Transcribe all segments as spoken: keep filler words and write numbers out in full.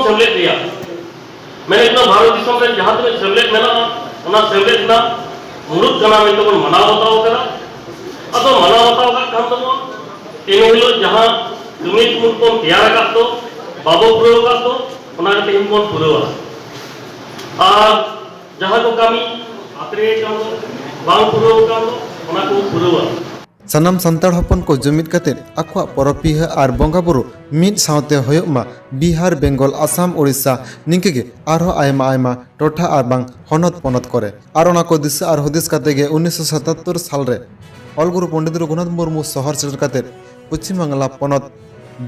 ᱥᱮᱢᱞᱮᱫ ᱨᱮᱭᱟᱜ ᱢᱮᱱ ᱦᱩᱭᱩᱜ ᱠᱟᱱᱟ, ᱵᱷᱟᱨᱚᱛ ᱫᱤᱥᱚᱢ ᱨᱮ ᱡᱟᱦᱟᱸ ᱛᱤᱱᱟᱹᱜ ᱥᱮᱢᱞᱮᱫ ᱢᱮᱱᱟᱜᱼᱟ, ᱚᱱᱟ ᱥᱮᱢᱞᱮᱫ ᱨᱮᱱᱟᱜ ᱢᱩᱲᱩᱫ ᱠᱟᱱᱟ ᱢᱮᱱᱛᱮ ᱵᱚᱱ ᱢᱟᱱᱟᱣ ᱵᱟᱛᱟᱣ ᱟᱠᱟᱫᱟ᱾ ᱟᱫᱚ ᱢᱟᱱᱟᱣ ᱵᱟᱛᱟᱣ ᱟᱠᱟᱫ ᱠᱷᱟᱱ ᱫᱚᱵᱚᱱ, ᱤᱱᱟᱹ ᱦᱤᱞᱳᱜ ᱡᱟᱦᱟᱸ ᱡᱩᱢᱤᱫ ᱢᱩᱲᱩᱫ ᱵᱚᱱ ᱛᱮᱭᱟᱨ ᱟᱠᱟᱫ ᱫᱚ, ᱵᱟᱵᱚ ᱯᱩᱨᱟᱹᱣ ᱟᱠᱟᱫ ᱫᱚ, ᱚᱱᱟ ᱜᱮ ᱛᱮᱦᱮᱧ ᱵᱚᱱ ᱯᱩᱨᱟᱹᱣᱟ᱾ ᱟᱨ ᱡᱟᱦᱟᱸ ᱠᱚ ᱠᱟᱹᱢᱤ ᱟᱛᱨᱮ ᱠᱟᱱ ᱫᱚ, ᱵᱟᱝ ᱯᱩᱨᱟᱹᱣ ᱟᱠᱟᱱ ᱫᱚ, ᱚᱱᱟ ᱠᱚ ᱯᱩᱨᱟᱹᱣᱟ᱾ ᱥᱟᱱᱟᱢ ᱥᱟᱱᱛᱟᱲ ᱦᱚᱯᱚᱱ ᱠᱚ ᱡᱩᱢᱤᱫ ᱠᱟᱛᱮ ᱟᱠᱚᱣᱟᱜ ᱯᱚᱨᱚᱵᱽ ᱯᱤᱦᱟᱹ ᱟᱨ ᱵᱚᱸᱜᱟ ᱵᱩᱨᱩ ᱢᱤᱫ ᱥᱟᱶᱛᱮ ᱦᱩᱭᱩᱜ ᱢᱟ᱾ ᱵᱤᱦᱟᱨ, ᱵᱮᱝᱜᱚᱞ, ᱟᱥᱟᱢ, ᱳᱰᱤᱥᱟ, ᱱᱤᱝᱠᱟᱹ ᱜᱮ ᱟᱨᱦᱚᱸ ᱟᱭᱢᱟ ᱟᱭᱢᱟ ᱴᱚᱴᱷᱟ ᱟᱨ ᱵᱟᱝ ᱦᱚᱱᱚᱛ ᱯᱚᱱᱚᱛ ᱠᱚᱨᱮ᱾ ᱟᱨ ᱚᱱᱟ ᱠᱚ ᱫᱤᱥᱟᱹ ᱟᱨ ᱦᱩᱫᱤᱥ ᱠᱟᱛᱮ ᱜᱮ ᱩᱱᱤᱥᱥᱚ ᱥᱟᱛᱟᱛᱛᱳᱨ ᱥᱟᱞ ᱨᱮ ᱚᱞ ᱜᱩᱨᱩ ᱯᱚᱱᱰᱤᱛ ᱨᱚᱜᱷᱩᱱᱟᱛᱷ ᱢᱩᱨᱢᱩ ᱥᱚᱦᱚᱨ ᱥᱮᱴᱮᱨ ᱠᱟᱛᱮ ᱯᱚᱪᱷᱤᱢ ᱵᱟᱝᱞᱟ ᱯᱚᱱᱚᱛ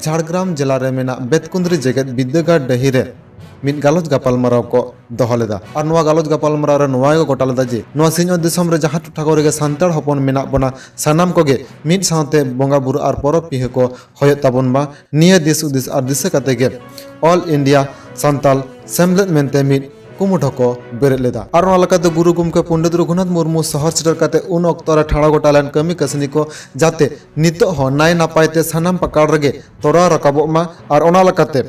ᱡᱷᱟᱲᱜᱨᱟᱢ ᱡᱮᱞᱟ ᱨᱮ ᱢᱮᱱᱟᱜ ᱵᱮᱛᱠᱩᱸᱫᱽᱨᱤ ᱡᱮᱜᱮᱛ ᱵᱤᱨᱫᱟᱹᱜᱟᱲ ᱰᱟᱹᱦᱤ ᱨᱮ ᱢᱤᱫ ᱜᱟᱞᱚᱪ ᱜᱟᱯᱟᱞᱢᱟᱨᱟᱣ ᱠᱚ ᱫᱚᱦᱚ ᱞᱮᱫᱟ᱾ ᱟᱨ ᱱᱚᱣᱟ ᱜᱟᱞᱚᱪ ᱜᱟᱯᱟᱞᱢᱟᱨᱟᱣ ᱨᱮ ᱱᱚᱣᱟ ᱜᱮᱠᱚ ᱜᱚᱴᱟ ᱞᱮᱫᱟ ᱡᱮ ᱱᱚᱣᱟ ᱥᱤᱧᱚᱛ ᱫᱤᱥᱚᱢ ᱨᱮ ᱡᱟᱦᱟᱸ ᱴᱚᱴᱷᱟ ᱠᱚᱨᱮ ᱜᱮ ᱥᱟᱱᱛᱟᱲ ᱦᱚᱯᱚᱱ ᱢᱮᱱᱟᱜ ᱵᱚᱱᱟ, ᱥᱟᱱᱟᱢ ᱠᱚᱜᱮ ᱢᱤᱫ ᱥᱟᱶᱛᱮ ᱵᱚᱸᱜᱟ ᱵᱩᱨᱩ ᱟᱨ ᱯᱚᱨᱚᱵᱽ ᱯᱤᱦᱟᱹ ᱠᱚ ᱦᱩᱭᱩᱜ ᱛᱟᱵᱚᱱ ᱢᱟ᱾ ᱱᱤᱭᱟᱹ ᱫᱤᱥ ᱦᱩᱫᱤᱥ ᱟᱨ ᱫᱤᱥᱟᱹ ᱠᱟᱛᱮ ᱜᱮ ᱚᱞ ᱤᱱᱰᱤᱭᱟ ᱥᱟᱱᱛᱟᱞ ᱥᱮᱢᱞᱮᱫ ᱢᱮᱱᱛᱮ ᱢᱤᱫ ᱠᱩᱢᱩᱴ ᱦᱚᱸᱠᱚ ᱵᱮᱨᱮᱫ ᱞᱮᱫᱟ᱾ ᱟᱨ ᱚᱱᱟ ᱞᱮᱠᱟᱛᱮ ᱜᱩᱨᱩ ᱜᱚᱢᱠᱮ ᱯᱚᱱᱰᱤᱛ ᱨᱚᱜᱷᱩᱱᱟᱛᱷ ᱢᱩᱨᱢᱩ ᱥᱚᱦᱚᱨ ᱥᱮᱴᱮᱨ ᱠᱟᱛᱮ ᱩᱱ ᱚᱠᱛᱚ ᱨᱮ ᱴᱷᱟᱲᱚ ᱜᱚᱴᱟ ᱞᱮᱱ ᱠᱟᱹᱢᱤ ᱠᱟᱹᱥᱱᱤ ᱠᱚ ᱡᱟᱛᱮ ᱱᱤᱛᱚᱜ ᱦᱚᱸ ᱱᱟᱭ ᱱᱟᱯᱟᱭ ᱛᱮ ᱥᱟᱱᱟᱢ ᱯᱟᱠᱟᱲ ᱨᱮᱜᱮ ᱛᱚᱨᱟᱣ ᱨᱟᱠᱟᱵᱚᱜ ᱢᱟ᱾ ᱟᱨ ᱚᱱᱟ ᱞᱮᱠᱟᱛᱮ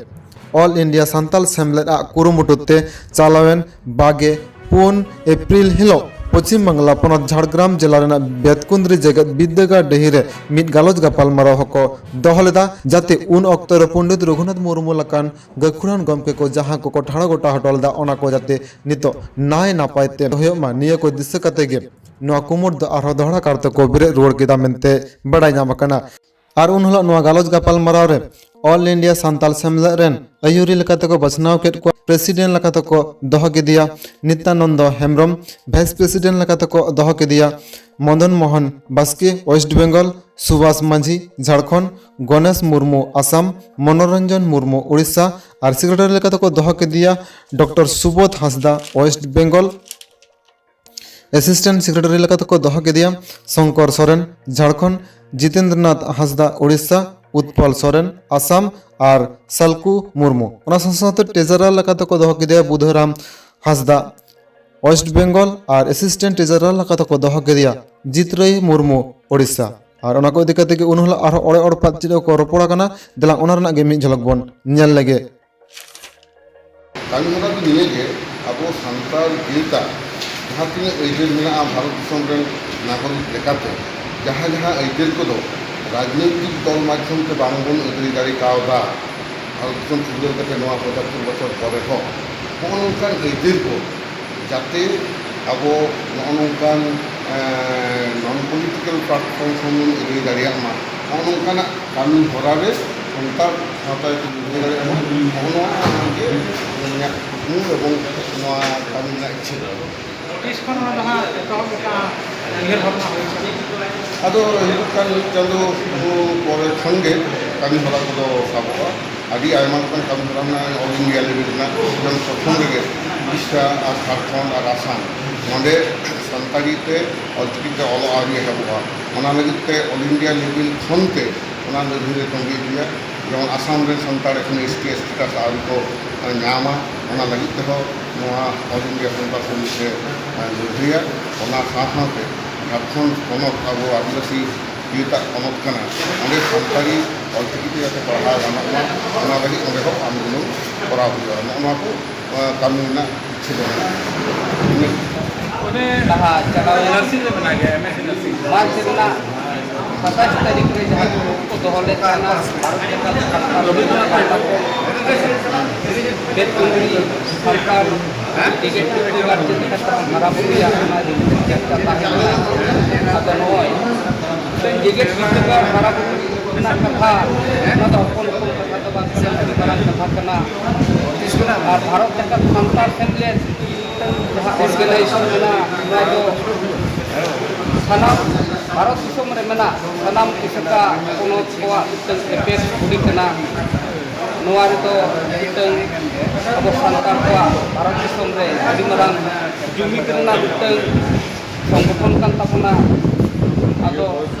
ᱚᱞ ᱤᱱᱰᱤᱭᱟ ᱥᱟᱱᱛᱟᱞ ᱥᱮᱢᱞᱮᱫ ᱟᱜ ᱠᱩᱨᱩᱢᱩᱴᱩ ᱛᱮ ᱪᱟᱞᱟᱣᱮᱱ ᱵᱟᱜᱮ ᱯᱩᱱ ᱮᱯᱨᱤᱞ ᱦᱤᱞᱳᱜ ᱯᱚᱪᱷᱤᱢ ᱵᱟᱝᱞᱟ ᱯᱚᱱᱚᱛ ᱡᱷᱟᱲᱜᱨᱟᱢ ᱡᱮᱞᱟ ᱨᱮᱱᱟᱜ ᱵᱮᱛᱠᱩᱸᱫᱽᱨᱤ ᱡᱮᱜᱮᱛ ᱵᱤᱨᱫᱟᱹᱜᱟᱲ ᱰᱟᱹᱦᱤ ᱨᱮ ᱢᱤᱫ ᱜᱟᱞᱚᱪ ᱜᱟᱯᱟᱞᱢᱟᱨᱟᱣ ᱦᱚᱸᱠᱚ ᱫᱚᱦᱚ ᱞᱮᱫᱟ, ᱡᱟᱛᱮ ᱩᱱ ᱚᱠᱛᱚ ᱨᱮ ᱯᱚᱱᱰᱤᱛ ᱨᱚᱜᱷᱩᱱᱟᱛᱷ ᱢᱩᱨᱢᱩ ᱞᱮᱠᱟᱱ ᱜᱟᱹᱠᱷᱩᱲᱟᱱ ᱜᱚᱢᱠᱮ ᱠᱚ ᱡᱟᱦᱟᱸ ᱠᱚᱠᱚ ᱴᱷᱟᱲᱚ ᱜᱚᱴᱟ ᱦᱚᱴᱚ ᱞᱮᱫᱟ, ᱚᱱᱟ ᱠᱚ ᱡᱟᱛᱮ ᱱᱤᱛᱚᱜ ᱱᱟᱭ ᱱᱟᱯᱟᱭ ᱛᱮ ᱦᱩᱭᱩᱜ ᱢᱟ, ᱱᱤᱭᱟᱹ ᱠᱚ ᱫᱤᱥᱟᱹ ᱠᱟᱛᱮ ᱜᱮ ᱱᱚᱣᱟ ᱠᱩᱢᱩᱴ ᱫᱚ ᱟᱨᱦᱚᱸ ᱫᱚᱦᱲᱟ ᱠᱟᱨ ᱛᱮᱠᱚ ᱵᱮᱨᱮᱫ ᱨᱩᱣᱟᱹᱲ ᱠᱮᱫᱟ ᱢᱮᱱᱛᱮ ᱵᱟᱰᱟᱭ ᱧᱟᱢ ᱟᱠᱟᱱᱟ᱾ ᱟᱨ ᱩᱱ ᱦᱤᱞᱳᱜ ᱱᱚᱣᱟ ᱜᱟᱞᱚᱪ ᱜᱟᱯᱟᱞᱢᱟᱨᱟᱣ ᱨᱮ ᱚᱞ ᱤᱱᱰᱤᱭᱟ ᱥᱟᱱᱛᱟᱞ ᱥᱮᱢᱞᱮᱫ ᱨᱮᱱ ᱟᱹᱭᱩᱨᱤ ᱞᱮᱠᱟᱛᱮᱠᱚ ᱵᱟᱪᱷᱱᱟᱣ ᱠᱮᱫ ᱠᱚᱣᱟ᱾ ᱯᱨᱮᱥᱤᱰᱮᱱᱴ ᱞᱮᱠᱟᱛᱮᱠᱚ ᱫᱚᱦᱚ ᱠᱮᱫᱮᱭᱟ ᱱᱤᱛᱭᱟᱱᱚᱱᱫᱚ ᱦᱮᱢᱵᱨᱚᱢ, ᱵᱷᱟᱭᱤᱥ ᱯᱨᱮᱥᱤᱰᱮᱱᱴ ᱞᱮᱠᱟᱛᱮᱠᱚ ᱫᱚᱦᱚ ᱠᱮᱫᱮᱭᱟ ᱢᱚᱫᱚᱱ ᱢᱳᱦᱚᱱ ᱵᱟᱥᱠᱮ, ᱳᱭᱮᱥᱴ ᱵᱮᱝᱜᱚᱞ, ᱥᱩᱵᱷᱟᱥ ᱢᱟᱹᱡᱷᱤ, ᱡᱷᱟᱲᱠᱷᱚᱸᱰ, ᱜᱚᱱᱮᱥ ᱢᱩᱨᱢᱩ, ᱟᱥᱟᱢ, ᱢᱚᱱᱳᱨᱚᱧᱡᱚᱱ ᱢᱩᱨᱢᱩ, ᱳᱰᱤᱥᱟ, ᱟᱨ ᱥᱮᱠᱨᱮᱴᱟᱨᱤ ᱞᱮᱠᱟᱛᱮᱠᱚ ᱫᱚᱦᱚ ᱠᱮᱫᱮᱭᱟ ᱰᱚᱠᱴᱚᱨ ᱥᱩᱵᱳᱫᱷ ᱦᱟᱸᱥᱫᱟ, ᱳᱭᱮᱥᱴ ᱵᱮᱝᱜᱚᱞ᱾ ᱮᱥᱤᱥᱴᱮᱱᱴ ᱥᱮᱠᱨᱮᱴᱟᱨᱤ ᱞᱮᱠᱟᱛᱮᱠᱚ ᱫᱚᱦᱚ ᱠᱮᱫᱮᱭᱟ ᱥᱚᱝᱠᱚᱨ ᱥᱚᱨᱮᱱ, ᱡᱷᱟᱲᱠᱷᱚᱸᱰ, ᱡᱤᱛᱮᱱᱫᱨᱚᱱᱟᱛᱷ ᱦᱟᱸᱥᱫᱟ, ᱳᱰᱤᱥᱟ, ᱩᱛᱯᱚᱞ ᱥᱚᱨᱮᱱ, ᱟᱥᱟᱢ, ᱟᱨ ᱥᱟᱞᱠᱩ ᱢᱩᱨᱢᱩ᱾ ᱚᱱᱟ ᱥᱟᱶ ᱥᱟᱶᱛᱮ ᱴᱨᱮᱡᱟᱨᱟᱨ ᱞᱮᱠᱟᱛᱮᱠᱚ ᱫᱚᱦᱚ ᱠᱮᱫᱮᱭᱟ ᱵᱩᱫᱷᱚᱨᱟᱢ ᱦᱟᱸᱥᱫᱟ, ᱳᱭᱮᱥᱴ ᱵᱮᱝᱜᱚᱞ, ᱟᱨ ᱮᱥᱤᱥᱴᱮᱱᱴ ᱴᱨᱮᱡᱟᱨᱟᱨ ᱞᱮᱠᱟᱛᱮᱠᱚ ᱫᱚᱦᱚ ᱠᱮᱫᱮᱭᱟ ᱡᱤᱛᱨᱟᱹᱭ ᱢᱩᱨᱢᱩ, ᱳᱰᱤᱥᱟ᱾ ᱟᱨ ᱚᱱᱟ ᱠᱚ ᱤᱫᱤ ᱠᱟᱛᱮ ᱜᱮ ᱩᱱ ᱦᱤᱞᱳᱜ ᱟᱨᱦᱚᱸ ᱚᱲᱮ ᱚᱲᱯᱟᱛ ᱪᱮᱫ ᱠᱚ ᱨᱚᱯᱚᱲ ᱟᱠᱟᱱᱟ, ᱫᱮᱞᱟ ᱚᱱᱟ ᱨᱮᱱᱟᱜ ᱜᱮ ᱢᱤᱫ ᱡᱷᱚᱞᱚᱠ ᱵᱚᱱ ᱧᱮᱞ ᱞᱮᱜᱮ᱾ ᱠᱟᱹᱢᱤ ᱦᱚᱨᱟ ᱫᱚ ᱱᱤᱭᱟᱹ ᱜᱮ, ᱟᱵᱚ ᱥᱟᱱᱛᱟᱲ ᱡᱟᱹᱛᱟᱜ ᱡᱟᱦᱟᱸ ᱛᱤᱱᱟᱹᱜ ᱟᱹᱭᱫᱟᱹᱨ ᱢᱮᱱᱟᱜᱼᱟ ᱵᱷᱟᱨᱚᱛ ᱫᱤᱥᱚᱢ ᱨᱮᱱ ᱱᱟᱜᱚᱨᱤᱠ ᱞᱮᱠᱟᱛᱮ, ᱡᱟᱦᱟᱸ ᱡᱟᱦᱟᱸ ᱟᱹᱭᱫᱟᱹᱨ ᱠᱚᱫᱚ ᱨᱟᱡᱽᱱᱳᱭᱛᱤᱠ ᱫᱚᱞ ᱢᱟᱫᱽᱫᱷᱚᱢ ᱛᱮ ᱵᱟᱝ ᱵᱚᱱ ᱟᱹᱫᱟᱹᱭ ᱫᱟᱲᱮ ᱠᱟᱣᱫᱟ, ᱵᱷᱟᱨᱚᱛ ᱫᱤᱥᱚᱢ ᱯᱷᱩᱨᱜᱟᱹᱞ ᱠᱟᱛᱮ ᱱᱚᱣᱟ ᱯᱚᱸᱪᱟᱛᱛᱳᱨ ᱵᱚᱪᱷᱚᱨ ᱯᱚᱨᱮ ᱦᱚᱸ, ᱱᱚᱜᱼᱚ ᱱᱚᱝᱠᱟᱱ ᱟᱹᱭᱫᱟᱹᱨ ᱠᱚ ᱡᱟᱛᱮ ᱟᱵᱚ ᱱᱚᱜᱼᱚ ᱱᱚᱝᱠᱟᱱ, ᱮᱸ, non political platform ᱠᱷᱚᱱ ᱵᱚᱱ ᱟᱹᱫᱟᱹᱭ ᱫᱟᱲᱮᱭᱟᱜ ᱢᱟ, ᱱᱚᱜᱼᱚ ᱱᱚᱝᱠᱟᱱᱟᱜ ᱠᱟᱹᱢᱤ ᱦᱚᱨᱟ ᱨᱮ ᱥᱟᱱᱛᱟᱲ ᱥᱟᱶᱛᱟ ᱡᱟᱛᱮ ᱵᱚᱱ ᱟᱹᱫᱟᱹᱭ ᱫᱟᱲᱮᱭᱟᱜ ᱢᱟ, ᱱᱚᱜᱼᱚ ᱱᱚᱣᱟ ᱜᱮ ᱤᱧᱟᱹᱜ ᱠᱩᱠᱢᱩ ᱮᱵᱚᱝ ᱱᱚᱣᱟ ᱠᱟᱹᱢᱤ ᱨᱮᱱᱟᱜ ᱤᱪᱪᱷᱟᱹ ᱫᱚ᱾ ᱛᱤᱥ ᱠᱷᱚᱱ ᱚᱱᱟ ᱫᱚ ᱦᱟᱸᱜ ᱮᱛᱚᱦᱚᱵ ᱞᱮᱠᱟ ᱩᱭᱦᱟᱹᱨ ᱵᱷᱟᱵᱽᱱᱟ ᱦᱩᱭ ᱠᱟᱱᱟ? ᱟᱫᱚ ᱦᱤᱡᱩᱜ ᱠᱟᱱ ᱢᱤᱫ ᱪᱟᱸᱫᱳ ᱯᱚᱨᱮ ᱠᱷᱚᱱ ᱜᱮ ᱠᱟᱹᱢᱤ ᱦᱚᱨᱟ ᱠᱚᱫᱚ ᱥᱟᱵᱚᱜᱼᱟ᱾ ᱟᱹᱰᱤ ᱟᱭᱢᱟ ᱞᱮᱠᱟᱱ ᱠᱟᱹᱢᱤ ᱦᱚᱨᱟ ᱢᱮᱱᱟᱜᱼᱟ, all India level ᱨᱮᱱᱟᱜ᱾ ᱡᱮᱢᱚᱱ ᱯᱨᱚᱛᱷᱚᱢ ᱨᱮᱜᱮ ᱩᱲᱤᱥᱥᱟ ᱟᱨ ᱡᱷᱟᱲᱠᱷᱚᱸᱰ ᱟᱨ ᱟᱥᱟᱢ, ᱱᱚᱸᱰᱮ ᱥᱟᱱᱛᱟᱲᱤ ᱛᱮ ᱚᱞᱪᱤᱠᱤ ᱛᱮ ᱚᱞᱚᱜ ᱟᱹᱣᱨᱤ ᱮᱦᱚᱵᱚᱜᱼᱟ᱾ ᱚᱱᱟ ᱞᱟᱹᱜᱤᱫ ᱛᱮ all India level ᱠᱷᱚᱱ ᱛᱮ ᱚᱱᱟ ᱞᱟᱹᱲᱦᱟᱹᱭ ᱞᱮ ᱛᱚᱸᱜᱮ ᱤᱫᱤᱭᱟ᱾ ᱡᱮᱢᱚᱱ ᱟᱥᱟᱢ ᱨᱮᱱ ᱥᱟᱱᱛᱟᱲ ᱮᱠᱷᱚᱱ S T S T status ᱟᱹᱣᱨᱤ ᱠᱚ ᱧᱟᱢᱟ, ᱚᱱᱟ ᱞᱟᱹᱜᱤᱫ ᱛᱮᱦᱚᱸ ᱱᱚᱣᱟ all India ᱥᱟᱱᱛᱟᱲ ᱥᱚᱢᱤᱛᱤ ᱞᱮ ᱞᱟᱹᱲᱦᱟᱹᱭᱟ᱾ ᱚᱱᱟ ᱥᱟᱶ ᱥᱟᱶᱛᱮ ᱡᱷᱟᱲᱠᱷᱚᱸᱰ ᱯᱚᱱᱚᱛ ᱟᱵᱚ ᱟᱹᱫᱤᱵᱟᱹᱥᱤ ᱡᱟᱹᱛᱟᱜ ᱯᱚᱱᱚᱛ ᱠᱟᱱᱟ, ᱚᱸᱰᱮ ᱥᱟᱱᱛᱟᱲᱤ ᱚᱞᱪᱤᱠᱤ ᱛᱮ ᱡᱟᱛᱮ ᱯᱟᱲᱦᱟᱣ ᱜᱟᱱᱚᱜ ᱢᱟ, ᱚᱱᱟ ᱞᱟᱹᱜᱤᱫ ᱚᱸᱰᱮ ᱦᱚᱸ ᱟᱱᱫᱳᱞᱚᱱ ᱠᱚᱨᱟᱣ ᱦᱩᱭᱩᱜᱼᱟ᱾ ᱱᱚᱜᱼᱚ ᱱᱚᱣᱟ ᱠᱚ, ᱟᱸ, ᱠᱟᱹᱢᱤ ᱨᱮᱱᱟᱜ ᱤᱪᱪᱷᱟᱹ ᱫᱚ ᱢᱮᱱᱟᱜᱼᱟ᱾ ᱞᱟᱦᱟ ᱪᱟᱞᱟᱣ ᱮᱱ ᱱᱟᱨᱥᱤᱝ ᱨᱮ ᱢᱮᱱᱟᱜ ᱜᱮᱭᱟ, M S C nursing. March ᱨᱮᱱᱟᱜ ᱥᱟᱛᱟᱥ ᱛᱟᱹᱨᱤᱠᱷ ᱨᱮ ᱡᱟᱦᱟᱸ ᱫᱩᱯᱲᱩᱵ ᱠᱚ ᱫᱚᱦᱚ ᱞᱮᱫ ᱛᱟᱦᱮᱱᱟ, ᱵᱷᱟᱨᱚᱛ ᱡᱟᱠᱟᱛ ᱥᱟᱱᱛᱟᱲ ᱠᱚ ᱵᱮᱫ ᱠᱩᱲᱤ ᱥᱟᱱᱛᱟᱲ ᱡᱮᱜᱮᱛ ᱵᱤᱨᱫᱟᱹᱜᱟᱲ ᱪᱮᱫ ᱞᱮᱠᱟ ᱛᱮᱵᱚᱱ ᱦᱟᱨᱟ ᱵᱩᱨᱩᱭᱟ, ᱚᱱᱟ ᱤᱫᱤ ᱠᱟᱛᱮ ᱪᱟᱨᱪᱟ ᱛᱟᱦᱮᱸ ᱠᱟᱱᱟ᱾ ᱟᱫᱚ ᱱᱚᱜᱼᱚᱭ ᱢᱤᱫᱴᱮᱱ ᱡᱮᱜᱮᱛ ᱵᱤᱨᱫᱟᱹᱜᱟᱲ ᱦᱟᱨᱟ ᱵᱩᱨᱩ ᱨᱮᱱᱟᱜ ᱠᱟᱛᱷᱟ, ᱚᱱᱟ ᱫᱚ ᱦᱚᱯᱚᱱ ᱦᱚᱯᱚᱱ ᱠᱟᱛᱷᱟ ᱫᱚ ᱵᱟᱝ ᱠᱟᱱᱟ, ᱟᱹᱰᱤ ᱢᱟᱨᱟᱝ ᱠᱟᱛᱷᱟ ᱠᱟᱱᱟ᱾ ᱟᱨ ᱵᱷᱟᱨᱚᱛ ᱡᱟᱠᱟᱛ ᱥᱟᱱᱛᱟᱲ ᱥᱮᱢᱞᱮᱫ ᱡᱟᱦᱟᱸ organization ᱢᱮᱱᱟᱜᱼᱟ, ᱱᱚᱣᱟ ᱫᱚ ᱥᱟᱱᱟᱢ ᱵᱷᱟᱨᱚᱛ ᱫᱤᱥᱚᱢ ᱨᱮ ᱢᱮᱱᱟᱜ ᱥᱟᱱᱟᱢ ᱤᱥᱤᱥᱟ ᱯᱚᱱᱚᱛ ᱠᱚᱣᱟᱜ ᱢᱤᱫᱴᱟᱝ apex body ᱠᱟᱱᱟ᱾ ᱱᱚᱣᱟ ᱨᱮᱫᱚ ᱢᱤᱫᱴᱟᱝ ᱟᱵᱚ ᱥᱟᱱᱛᱟᱲ ᱠᱚᱣᱟᱜ ᱵᱷᱟᱨᱚᱛ ᱫᱤᱥᱚᱢ ᱨᱮ ᱟᱹᱰᱤ ᱢᱟᱨᱟᱝ ᱡᱩᱢᱤᱫ ᱨᱮᱱᱟᱜ ᱢᱤᱫᱴᱟᱝ ᱥᱚᱝᱜᱚᱴᱷᱚᱱ ᱠᱟᱱ ᱛᱟᱵᱚᱱᱟ᱾ ᱟᱫᱚ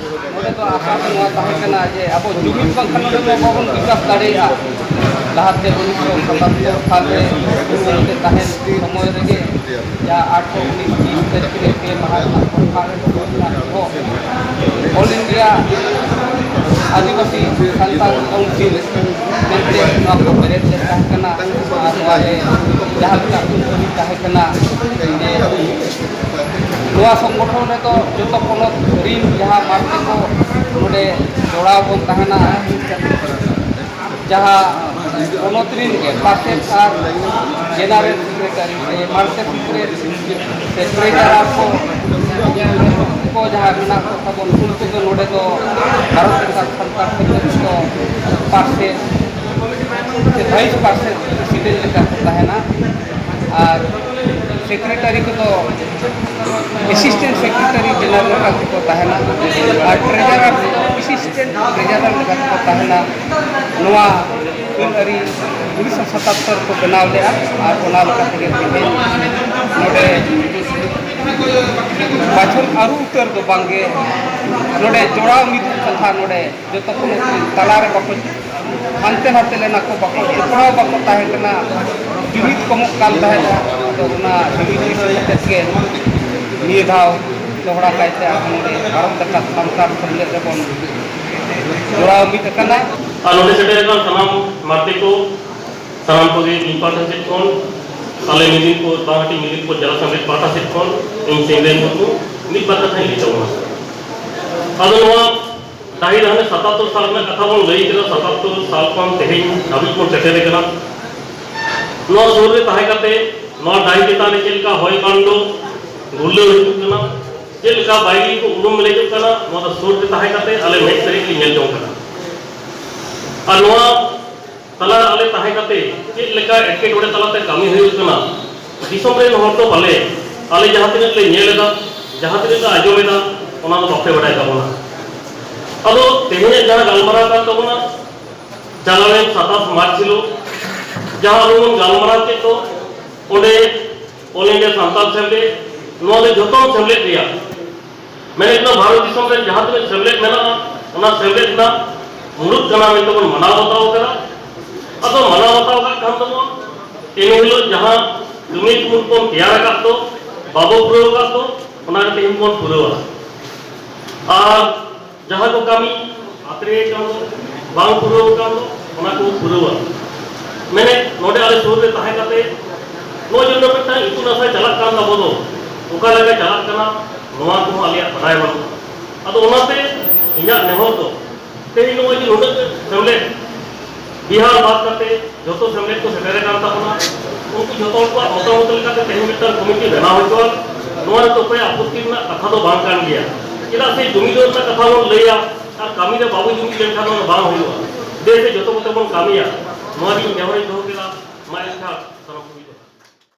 ᱱᱚᱰᱮ ᱫᱚ ᱟᱥᱟ ᱫᱚ ᱱᱚᱣᱟ ᱛᱟᱦᱮᱸ ᱠᱟᱱᱟ ᱡᱮ ᱟᱵᱚ ᱡᱩᱢᱤᱫ ᱵᱟᱝᱠᱷᱟᱱ ᱱᱚᱰᱮ ᱫᱚ ᱵᱟᱵᱚᱱ ᱵᱤᱠᱟᱥ ᱫᱟᱲᱮᱭᱟᱜᱼᱟ᱾ ᱞᱟᱦᱟᱛᱮ ᱩᱱᱤᱥᱥᱚ ᱥᱟᱛᱟᱛᱛᱳᱨ ᱥᱟᱞ ᱨᱮ ᱜᱩᱨᱩ ᱜᱚᱢᱠᱮ ᱛᱟᱦᱮᱱ ᱥᱚᱢᱚᱭ ᱨᱮᱜᱮ ᱡᱟᱦᱟᱸ ᱟᱴᱷᱨᱚ ᱩᱱᱤᱥ ᱵᱤᱥ ᱛᱟᱹᱨᱤᱠᱷ ᱨᱮ ᱯᱮ ᱢᱟᱦᱟ ᱨᱮᱱᱟᱜ ᱠᱚᱱᱯᱷᱟᱨᱮᱱᱥ ᱦᱩᱭ ᱞᱮᱱᱟ, ᱚᱞ ᱤᱱᱰᱤᱭᱟ ᱟᱹᱫᱤᱵᱟᱹᱥᱤ ᱥᱟᱱᱛᱟᱲ ᱠᱟᱣᱩᱱᱥᱤᱞ ᱢᱮᱱᱛᱮ ᱱᱚᱣᱟ ᱠᱚ ᱯᱮᱨᱮᱡ ᱞᱮ ᱛᱟᱦᱮᱸ ᱠᱟᱱᱟ᱾ ᱟᱨ ᱱᱚᱣᱟ ᱨᱮ ᱡᱟᱦᱟᱸ ᱞᱮᱠᱟ ᱠᱩᱞ ᱠᱟᱹᱢᱤ ᱛᱟᱦᱮᱸ ᱠᱟᱱᱟ, ᱡᱮ ᱱᱚᱣᱟ ᱥᱚᱝᱜᱚᱴᱷᱚᱱ ᱨᱮᱫᱚ ᱡᱚᱛᱚ ᱯᱚᱱᱚᱛ ᱨᱤᱱ ᱡᱟᱦᱟᱸ ᱢᱟᱨᱛᱮ ᱠᱚ ᱱᱚᱰᱮ ᱡᱚᱲᱟᱣ ᱵᱚᱱ ᱛᱟᱦᱮᱱᱟ, ᱡᱟᱦᱟᱸ ᱯᱚᱱᱚᱛ ᱨᱤᱱ ᱜᱮ ᱯᱟᱨᱥᱮᱛ ᱟᱨ ᱡᱮᱱᱟᱨᱮᱞ ᱥᱮᱠᱨᱮᱴᱟᱨᱤ ᱥᱮ ᱢᱟᱨᱥᱮᱛ ᱥᱮᱠᱨᱮᱴᱟᱨᱤ ᱥᱮ ᱴᱨᱮᱡᱟᱨᱟᱨ ᱠᱚ, ᱠᱚ ᱡᱟᱦᱟᱸ ᱢᱮᱱᱟᱜ ᱠᱚ ᱛᱟᱵᱚᱱ, ᱩᱱᱠᱩ ᱫᱚ ᱱᱚᱰᱮ ᱫᱚ ᱵᱷᱟᱨᱚᱛ ᱥᱚᱨᱠᱟᱨ ᱥᱟᱱᱛᱟᱲ ᱥᱮᱪᱮᱫ ᱫᱚ ᱯᱟᱨᱥᱮᱛ ᱥᱮ ᱵᱷᱟᱭᱤᱥ ᱯᱟᱨᱥᱮᱛ ᱯᱨᱮᱥᱤᱰᱮᱱᱴ ᱞᱮᱠᱟ ᱠᱚ ᱛᱟᱦᱮᱱᱟ᱾ ᱟᱨ ᱥᱮᱠᱨᱮᱴᱟᱨᱤ ᱠᱚᱫᱚ ᱮᱥᱤᱥᱴᱮᱱᱴ ᱥᱮᱠᱨᱮᱴᱟᱨᱤ ᱡᱮᱱᱟᱨᱮᱞ ᱞᱮᱠᱟ ᱛᱮᱠᱚ ᱛᱟᱦᱮᱱᱟ᱾ ᱟᱨ ᱴᱨᱮᱡᱟᱨᱟᱨ ᱠᱚᱫᱚ ᱮᱥᱤᱥᱴᱮᱱᱴ ᱴᱨᱮᱡᱟᱨᱟᱨ ᱞᱮᱠᱟ ᱛᱮᱠᱚ ᱛᱟᱦᱮᱱᱟ᱾ ᱱᱚᱣᱟ ᱟᱹᱱ ᱟᱹᱨᱤ ᱩᱱᱤᱥᱥᱚ ᱥᱟᱛᱟᱛᱛᱚᱨ ᱠᱚ ᱵᱮᱱᱟᱣ ᱞᱮᱫᱼᱟ᱾ ᱟᱨ ᱚᱱᱟ ᱞᱮᱠᱟ ᱛᱮᱜᱮ ᱛᱮᱦᱮᱧ ᱱᱚᱰᱮ ᱵᱟᱪᱷᱚᱱ ᱟᱹᱨᱩ ᱩᱛᱟᱹᱨ ᱫᱚ ᱵᱟᱝᱜᱮ, ᱱᱚᱰᱮ ᱡᱚᱲᱟᱣ ᱢᱤᱫ ᱠᱟᱛᱷᱟ ᱱᱚᱰᱮ ᱡᱚᱛᱚ ᱠᱷᱚᱱ ᱛᱟᱞᱟᱨᱮ ᱵᱟᱠᱚ ᱦᱟᱱᱛᱮ ᱱᱟᱛᱮ ᱞᱮᱱᱟ ᱠᱚ, ᱵᱟᱠᱚ ᱡᱚᱯᱲᱟᱣ ᱵᱟᱠᱚ ᱛᱟᱦᱮᱸ ᱠᱟᱱᱟ, ᱡᱩᱢᱤᱫ ᱠᱚᱢᱚᱜ ᱠᱟᱱ ᱛᱟᱦᱮᱸᱫᱼᱟ᱾ ᱟᱫᱚ ᱚᱱᱟ ᱡᱩᱢᱤᱫ ᱫᱤᱥᱟᱹ ᱠᱟᱛᱮᱫ ᱜᱮ ᱱᱤᱭᱟᱹ ᱫᱷᱟᱣ ᱫᱚᱦᱲᱟ ᱠᱟᱭᱛᱮ ᱟᱨᱦᱚᱸ ᱱᱚᱰᱮ ᱵᱷᱟᱨᱚᱛ ᱡᱟᱠᱟᱛ ᱥᱟᱱᱛᱟᱲ ᱥᱮᱢᱞᱮᱫ ᱨᱮᱵᱚᱱ ᱡᱚᱲᱟᱣ ᱢᱤᱫ ᱟᱠᱟᱱᱟ᱾ ᱟᱨ ᱱᱚᱰᱮ ᱥᱮᱴᱮᱨ ᱟᱠᱟᱱ ᱥᱟᱱᱟᱢ ᱢᱟᱨᱛᱮ ᱠᱚ, ᱥᱟᱱᱟᱢ ᱠᱚᱜᱮ ᱤᱧ ᱯᱟᱦᱴᱟ ᱥᱮᱫ ᱠᱷᱚᱱ, ᱟᱞᱮ ᱢᱤᱫᱤᱱᱯᱩᱨ ᱵᱟᱝᱦᱟᱴᱤ ᱢᱤᱫᱤᱱᱯᱩᱨ ᱡᱮᱞᱟ ᱥᱟᱶᱦᱮᱫ ᱯᱟᱦᱴᱟ ᱥᱮᱫ ᱠᱷᱚᱱ ᱤᱧ ᱥᱮᱝᱜᱮᱞ ᱢᱩᱨᱢᱩ ᱢᱤᱫ ᱵᱟᱨ ᱠᱟᱛᱷᱟᱧ ᱞᱟᱹᱭ ᱛᱟᱵᱚᱱᱟ᱾ ᱟᱫᱚ ᱱᱚᱣᱟ ᱰᱟᱹᱦᱤ ᱦᱟᱱᱮ ᱥᱟᱛᱟᱛᱛᱚᱨ ᱥᱟᱞ ᱨᱮᱱᱟᱜ ᱠᱟᱛᱷᱟ ᱵᱚᱱ ᱞᱟᱹᱭ ᱠᱮᱫᱟ, ᱥᱟᱛᱟᱛᱛᱚᱨ ᱥᱟᱞ ᱠᱷᱚᱱ ᱛᱮᱦᱮᱧ ᱫᱷᱟᱹᱵᱤᱡ ᱵᱚᱱ ᱥᱮᱴᱮᱨ ᱟᱠᱟᱱᱟ᱾ ᱱᱚᱣᱟ ᱥᱩᱨ ᱨᱮ ᱛᱟᱦᱮᱸ ᱠᱟᱛᱮ ᱱᱚᱣᱟ ᱰᱟᱹᱦᱤ ᱪᱮᱛᱟᱱ ᱨᱮ ᱪᱮᱫ ᱞᱮᱠᱟ ᱦᱚᱭ ᱵᱷᱟᱱᱰᱚ ᱜᱩᱨᱞᱟᱹᱣ ᱦᱤᱡᱩᱜ ᱠᱟᱱᱟ, ᱪᱮᱫ ᱞᱮᱠᱟ ᱵᱟᱭᱨᱤ ᱠᱚ ᱩᱰᱩᱝ ᱢᱮᱞᱮᱡᱚᱜ ᱠᱟᱱᱟ, ᱱᱚᱣᱟ ᱫᱚ ᱥᱩᱨ ᱨᱮ ᱛᱟᱦᱮᱸ ᱠᱟᱛᱮ ᱟᱞᱮ ᱢᱮᱫ ᱛᱮ ᱞᱮ ᱧᱮᱞ ᱡᱚᱝ ᱠᱟᱱᱟ᱾ ᱟᱨ ᱱᱚᱣᱟ ᱛᱟᱞᱟ ᱟᱞᱮ ᱛᱟᱦᱮᱸ ᱠᱟᱛᱮ ᱪᱮᱫ ᱞᱮᱠᱟ ᱮᱴᱠᱮᱴᱚᱬᱮ ᱛᱟᱞᱟᱛᱮ ᱠᱟᱹᱢᱤ ᱦᱩᱭᱩᱜ ᱠᱟᱱᱟ, ᱫᱤᱥᱚᱢ ᱨᱮᱱ ᱦᱚᱲ ᱫᱚ ᱯᱟᱞᱮ ᱟᱞᱮ ᱡᱟᱦᱟᱸ ᱛᱤᱱᱟᱹᱜ ᱞᱮ ᱧᱮᱞ ᱮᱫᱟ, ᱡᱟᱦᱟᱸ ᱛᱤᱱᱟᱹᱜ ᱞᱮ ᱟᱸᱡᱚᱢ ᱮᱫᱟ, ᱚᱱᱟ ᱫᱚ ᱵᱟᱯᱮ ᱵᱟᱰᱟᱭ ᱛᱟᱵᱚᱱᱟ᱾ ᱟᱫᱚ ᱛᱮᱦᱮᱧᱟᱜ ᱡᱟᱦᱟᱸ ᱜᱟᱞᱢᱟᱨᱟᱣ ᱠᱟᱱ ᱛᱟᱵᱚᱱᱟ, ᱪᱟᱞᱟᱣᱮᱱ ᱥᱟᱛᱟᱥ ᱢᱟᱨᱪ ᱦᱤᱞᱳᱜ ᱡᱟᱦᱟᱸ ᱟᱵᱚ ᱵᱚᱱ ᱜᱟᱞᱢᱟᱨᱟᱣ ᱠᱮᱫ ᱫᱚ, ᱚᱸᱰᱮ ᱚᱞ ᱤᱱᱰᱤᱭᱟ ᱥᱟᱱᱛᱟᱲ ᱥᱮᱢᱞᱮᱫ, ᱱᱚᱣᱟ ᱫᱚ ᱡᱷᱚᱛᱚᱢ ᱥᱮᱢᱞᱮᱫ ᱨᱮᱭᱟᱜ ᱢᱮᱱᱮᱫ ᱫᱚ ᱵᱷᱟᱨᱚᱛ ᱫᱤᱥᱚᱢ ᱨᱮ ᱡᱟᱦᱟᱸ ᱛᱤᱱᱟᱹᱜ ᱥᱮᱢᱞᱮᱫ ᱢᱮᱱᱟᱜᱼᱟ, ᱚᱱᱟ ᱥᱮᱢᱞᱮᱫ ᱨᱮᱱᱟᱜ ᱢᱩᱲᱩᱫ ᱠᱟᱱᱟ ᱢᱮᱱᱛᱮ ᱵᱚᱱ ᱢᱟᱱᱟᱣ ᱵᱟᱛᱟᱣ ᱠᱟᱫᱟ᱾ ᱟᱫᱚ ᱢᱟᱱᱟᱣ ᱵᱟᱛᱟᱣ ᱠᱟᱜ ᱠᱷᱟᱱ ᱫᱚᱵᱚᱱ, ᱤᱱᱟᱹ ᱦᱤᱞᱳᱜ ᱡᱟᱦᱟᱸ ᱠᱟᱹᱢᱤ ᱠᱚ ᱵᱚᱱ ᱛᱮᱭᱟᱨ ᱟᱠᱟᱫ ᱫᱚ, ᱵᱟᱵᱚ ᱯᱩᱨᱟᱹᱣ ᱟᱠᱟᱫ ᱫᱚ, ᱚᱱᱟ ᱜᱮ ᱛᱮᱦᱮᱧ ᱵᱚᱱ ᱯᱩᱨᱟᱹᱣᱟ᱾ ᱟᱨ ᱡᱟᱦᱟᱸ ᱠᱚ ᱠᱟᱹᱢᱤ ᱟᱛᱨᱮ ᱠᱟᱱ ᱫᱚ, ᱵᱟᱝ ᱯᱩᱨᱟᱹᱣ ᱟᱠᱟᱱ ᱫᱚ, ᱚᱱᱟ ᱠᱚ ᱯᱩᱨᱟᱹᱣᱟ᱾ ᱢᱮᱱᱮᱫ, ᱱᱚᱰᱮ ᱟᱞᱮ ᱥᱩᱨ ᱨᱮ ᱛᱟᱦᱮᱸ ᱠᱟᱛᱮ ᱱᱚᱜᱼᱚᱭ ᱡᱮ ᱢᱤᱫᱴᱟᱝ ᱤᱛᱩᱱ ᱟᱥᱲᱟ ᱪᱟᱞᱟᱜ ᱠᱟᱱ ᱛᱟᱵᱚ ᱫᱚ, ᱚᱠᱟ ᱞᱮᱠᱟ ᱪᱟᱞᱟᱜ ᱠᱟᱱᱟ, ᱱᱚᱣᱟ ᱠᱚᱦᱚᱸ ᱟᱞᱮᱭᱟᱜ ᱵᱟᱰᱟᱭ ᱵᱟᱹᱱᱩᱜᱼᱟ᱾ ᱟᱫᱚ ᱚᱱᱟᱛᱮ ᱤᱧᱟᱹᱜ ᱱᱮᱦᱚᱨ ᱫᱚ, ᱛᱮᱦᱮᱧ ᱱᱚᱜᱼᱚᱭ ᱡᱮ ᱱᱩᱱᱟᱹᱜ ᱥᱮᱢᱞᱮᱫ, ᱵᱤᱦᱟᱨ ᱵᱟᱫ ᱠᱟᱛᱮ ᱡᱚᱛᱚ ᱥᱮᱢᱞᱮᱫ ᱠᱚ ᱥᱮᱴᱮᱨ ᱟᱠᱟᱱ ᱛᱟᱵᱚᱱᱟ, ᱩᱱᱠᱩ ᱡᱚᱛᱚ ᱦᱚᱲ ᱠᱚᱣᱟᱜ ᱢᱚᱛᱟᱢᱚᱛ ᱞᱮᱠᱟᱛᱮ ᱛᱮᱦᱮᱧ ᱢᱤᱫᱴᱟᱝ ᱠᱚᱢᱤᱴᱤ ᱵᱮᱱᱟᱣ ᱦᱚᱪᱚᱣᱟᱜ, ᱱᱚᱣᱟ ᱨᱮᱫᱚ ᱚᱠᱚᱭᱟᱜ ᱟᱯᱚᱛᱛᱤ ᱨᱮᱱᱟᱜ ᱠᱟᱛᱷᱟ ᱫᱚ ᱵᱟᱝ ᱠᱟᱱ ᱜᱮᱭᱟ᱾ ᱪᱮᱫᱟᱜ ᱥᱮ ᱡᱩᱢᱤᱫ ᱨᱮᱱᱟᱜ ᱠᱟᱛᱷᱟ ᱵᱚᱱ ᱞᱟᱹᱭᱟ, ᱟᱨ ᱠᱟᱹᱢᱤ ᱨᱮ ᱵᱟᱵᱚ ᱡᱩᱢᱤᱫ ᱞᱮᱱᱠᱷᱟᱱ ᱚᱱᱟ ᱵᱟᱝ ᱦᱩᱭᱩᱜᱼᱟ᱾ ᱫᱮᱥ ᱨᱮ ᱡᱚᱛᱚ ᱠᱚᱛᱮ ᱵᱚᱱ ᱠᱟᱹᱢᱤᱭᱟ, ᱱᱚᱣᱟ ᱜᱮ ᱤᱧ ᱱᱮᱦᱚᱨᱤᱧ ᱫᱚᱦᱚ ᱠᱮᱫᱟ᱾ ᱢᱟ ᱮᱱᱠᱷᱟᱱ ᱥᱟᱱᱟᱢ ᱠᱚᱜᱮ